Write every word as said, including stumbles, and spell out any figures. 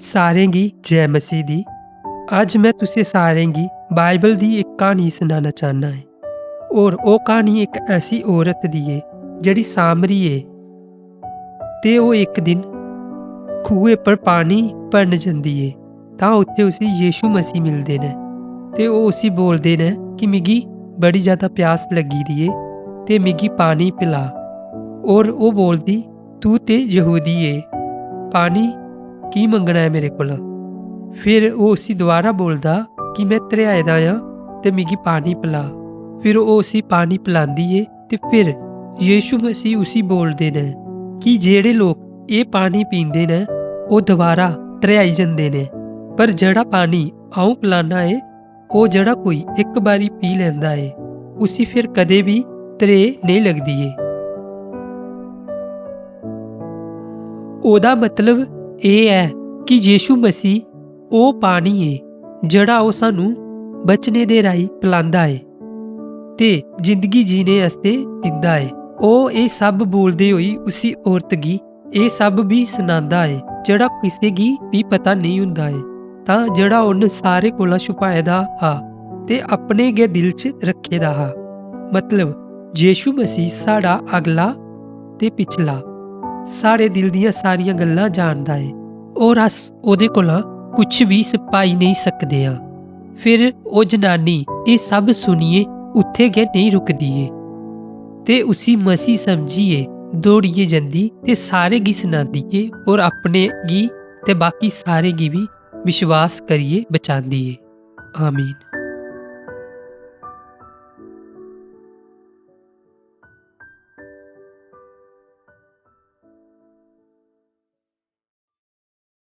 सारें गी जय मसीह दी। अज्ज में तुसें सारें गी बाइबल दी इक क्हानी सनाना चाह्न्ना ऐ। और ओह् क्हानी इक ऐसी औरत दी ऐ जेह्ड़ी सामरी ऐ। ते ओह् इक दिन खूहे पर पानी भरन जंदी ऐ, तां उत्थै उसी यीशु मसीह मिलदे न ते ओह् उसी बोलदे न कि मिगी बड़ी ज्यादा प्यास लग्गी दी ऐ ते मिगी पानी पिला। और ओह् बोलदी, "तू ते यहूदी ऐ, पानी की मंगना ऐ मेरे कोला?" फिर ओह् उसी दोबारा बोलदा कि "में त्रेहाए दा आं ते मिगी पानी पिला।" फिर ओह् उसी पानी पिलांदी ऐ ते फिर यीशु मसीह उसी बोलदे न कि जेह्ड़े लोक एह् पानी पींदे न, ओह् दोबारा त्रेहाई जंदे न, पर जेह्ड़ा पानी अ'ऊं पिलाना ऐ, ओह् जेह्ड़ा कोई इक बारी पी लैंदा ऐ, उसी फिर कदें बी त्रेह् नेईं लगदी ऐ। ओह्दा मतलब एह् ऐ कि यीशु मसीह ओह् पानी ऐ जेह्ड़ा ओह् सानू बचने दे राही पिलांदा ऐ ते जिंदगी जीने आस्तै दिंदा ऐ। ओह् एह् सब बोलदे होई उसी औरत गी एह् सब बी सनांदा ऐ जेह्ड़ा किसे गी बी पता नेईं हुंदा ऐ, तां जेह्ड़ा उन्न सारे कोला छुपाए दा हा ते अपने गै दिल च रक्खे दा हा। मतलब, यीशु मसीह साढ़ा अगला ते पिछला, साढ़े दिल दियां सारियां गल्लां जानदा ऐ, और अस ओह्दे कोला कुछ बी छपाई नेईं सकदे आं। फिर ओह् जनानी एह् सब सुनियै उत्थै गै नेईं रुकदी ऐ ते उसी मसीह समझियै दौड़ियै जंदी ते सारे गी सनांदी ऐ और अपने गी ते बाकी सारे गी बी विश्वास करियै बचांदी ऐ। आमीन।